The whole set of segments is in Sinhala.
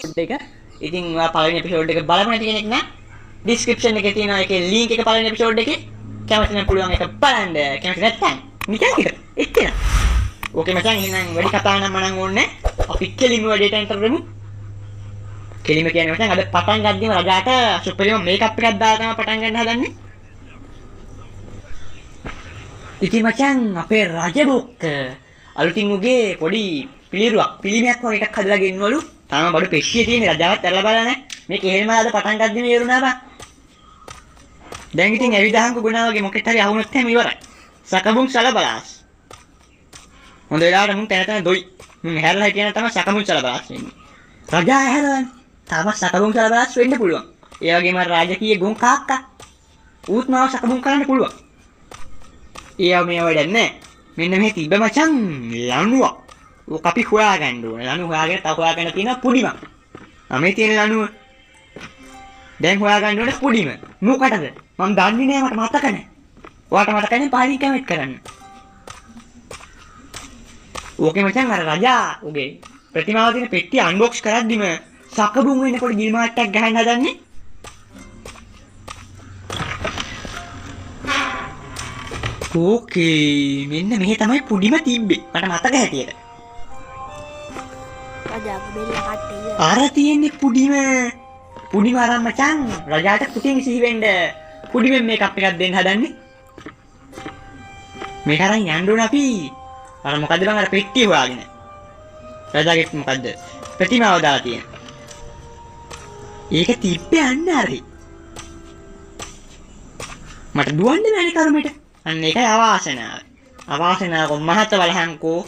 එක. ඉතින් ඔයා පළවෙනි එපිසෝඩ් එක බලමු නැති කෙනෙක් නම් ඩිස්ක්‍රිප්ෂන් එකේ තියෙනවා ඒකේ ලින්ක් එක පළවෙනි එපිසෝඩ් එකේ. කැමති නම් පුළුවන් එක බලන්න. කැමති නැත්නම් නිකන් හිට. එච්චර. ඕකේ මචං, එහෙනම් වැඩි කතා නම් මනම් ඕනේ නැහැ. අපි කෙලින්ම වැඩේට එන්ටර් වෙමු. කෙලින්ම කියන්නේ මචං, අද පටන් ගද්දිම රජාට සුපිරිම මේකප් එකක් දාලා තමයි පටන් ගන්න හදන්නේ. ඉතින් මචං, අපේ රජ බොක්ක අලුතින් උගේ පොඩි පිළිරුවක් පිළිමයක් වගේ එකක් හදලා ගෙන්වලු. තාම බඩු පෙට්ටියේ තියෙන රජාවත් ඇරලා බලලා නැහැ. මේක එහෙම අද පටන් ගද්දිම ඉවරුණා බං. දැන් ඉතින් ඇවිදහංකු ගුණා වගේ මොකෙත් හරි අහුනොත් එහෙම ඉවරයි. සකබුන් සලබලාස්. හොඳ වෙලාවට මුන් තැන තැන දොයි. මුන් හැරලා හිටියනම් තමයි සකබුන් සලබලාස් වෙන්නේ. රජා ඇහැරලානේ. තාම සකබුන් සලබලාස් වෙන්න පුළුවන්. ඒ වගේම අර රාජකීය ගොන් කාක්කා ඌත් මාව සකබුන් කරන්න පුළුවන්. ඒව මේ වැඩක් නෑ. මෙන්න මේ තිබ්බ මචං ලණුවක්. ඕක අපි හොයාගන්න ඕනේ. ලණුව හොයාගෙන තව හොයාගන්න තියෙනවා පුඩිම. ආ, මේ තියෙන ලණුව. දැන් හොයාගන්න ඕනේ පුඩිම. මොකටද? මම දන්නේ නෑ, මට මතක නෑ. ඔයාට මතක නෑ, පහලින් කමෙන්ට් කරන්න. ඕකේ මචං, අර රජා උගේ ප්‍රතිමාව තියෙන පෙට්ටිය අන්බොක්ස් කරද්දිම සකබුන් වෙන්න පොඩි ගිල් මාට්ටක් ගහන්න හදන්නේ. ඕකේ, මෙන්න මෙහෙ තමයි පුඩිම තිබ්බේ. මට මතක හැටියට. රජාගේ බෙල්ල කට්ටේ. අර තියෙන්නේ පුඩිම. පුඩිම අරන් මචං රජාට පුටින් සිහි වෙන්න පුඩිමෙන් මේකප් එකක් දෙන්න හදන්නේ. මේක අරන් යන්න ඕන අපි. අර මොකද්ද බං, අර පෙට්ටිය හොයාගෙන. රජාගේ මොකද්ද? ප්‍රතිමාව දාලා තියෙන. ඒක තිබ්බේ අන්න හරි. මට දුවන්න බෑනේ කරුමෙට. අන්න ඒකයි අවාසනාව. අවාසනාව මහත බලහංකෝ.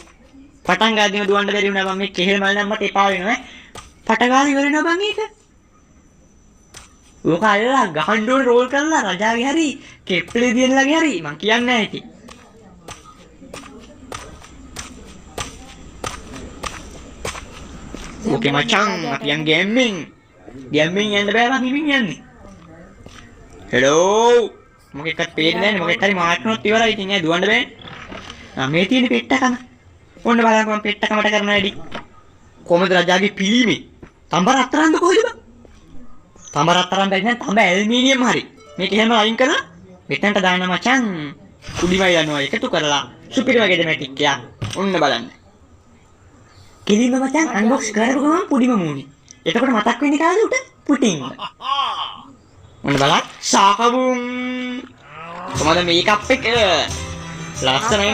පටන් ගද්දිම දුවන්න බැරි වුණා බං. මේ කෙහෙල් මල් නම් මට එපා වෙනවා ඈ. පට ගාලා ඉවර වෙනවා බං ඒක. ඕක අල්ලලා ගහන්න ඕනේ රෝල් කරලා රජාගේ හරි කෙප්පලේ දියනලාගේ හරි මං කියන්නේ නැහැ ඉතින්. ඕකේ මචං, අපි යන් ගැම්මෙන්. ගැම්මෙන් යන්න බෑ බං, හිමින් යන්නේ. හෙලෝ, මොකෙක්වත් පේන්නේ නැහැ නේ. මොකෙක් හරි මාත් වුණොත් ඉවරයි ඉතින් ඈ, දුවන්න බෑනේ. ආ, මේ තියෙන පෙට්ටකම. ඔන්න බලන්න මම පෙට්ටකමට කරන වැඩි. කොහමද රජාගේ පිළිමේ? තඹ රත්තරන්ද කොහෙද බං? තඹ රත්තරන් බැරි නම් තඹ ඇල්මිනියම් හරි. මේක එහෙම අයින් කරලා මෙතනට දාන්න මචං. කුඩිමයි යනවා එකතු කරලා සුපිරිම ගෙදමැටික් එකක්. ඔන්න බලන්න. කෙලින්ම මචං අන්බොක්ස් කරපු ගමන් පුඩිම මූණේ. එතකොට මතක් වෙන්නේ කාද උට? පුටින්ම. ඔන්න බලන්න. සාකබුම්. කොහමද මේකප් එක? ලස්සනයි.